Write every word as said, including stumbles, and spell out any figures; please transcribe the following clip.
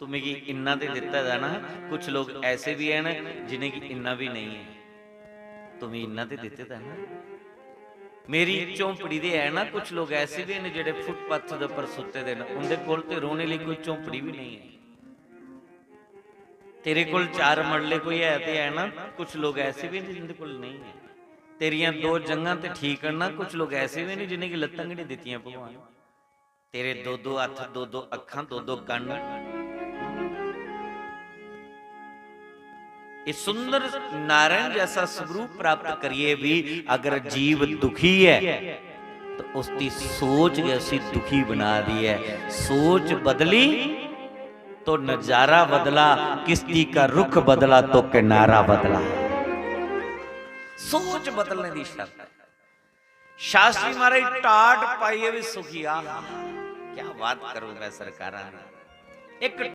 तू मिगी इन्ना ते दित्ते दा ना। कुछ लोग ऐसे भी हैन जिनेंगी इन्ना भी नहीं है। तू मिगी इन्ना ते दित्ते दा ना। मेरी झोंपड़ी दे है ना, कुछ लोग ऐसे भी हैं जेह्ड़े फुटपाथ दे उप्पर सुत्ते दे न, उं'दे कोल ते रौह्ने लेई कोई झोंपड़ी भी नहीं है। तेरे कोल चार मरले कोई है ते है ना, कुछ लोग ऐसे भी हैं जिं'दे कोल नहीं है। तेरियां दो जंघां ते ठीक न ना, कुछ लोग ऐसे भी नहीं जिनेंगी लत्तां गै नहीं दित्तियां भगवान। तेरे दो दो हत्थ, दो दो अक्खां, दो दो कन्न। इस सुंदर नारायण जैसा स्वरूप प्राप्त करिए भी अगर जीव दुखी है तो उसकी सोच गै उसी दुखी बना दी है। सोच बदली तो नजारा बदला, किश्ती का रुख बदला तो किनारा बदला। सोच बदलने की शर्त है। शास्त्री महाराज टाट पाइए भी सुखी। आहा, क्या बात करूं मैं सरकारां दी। एक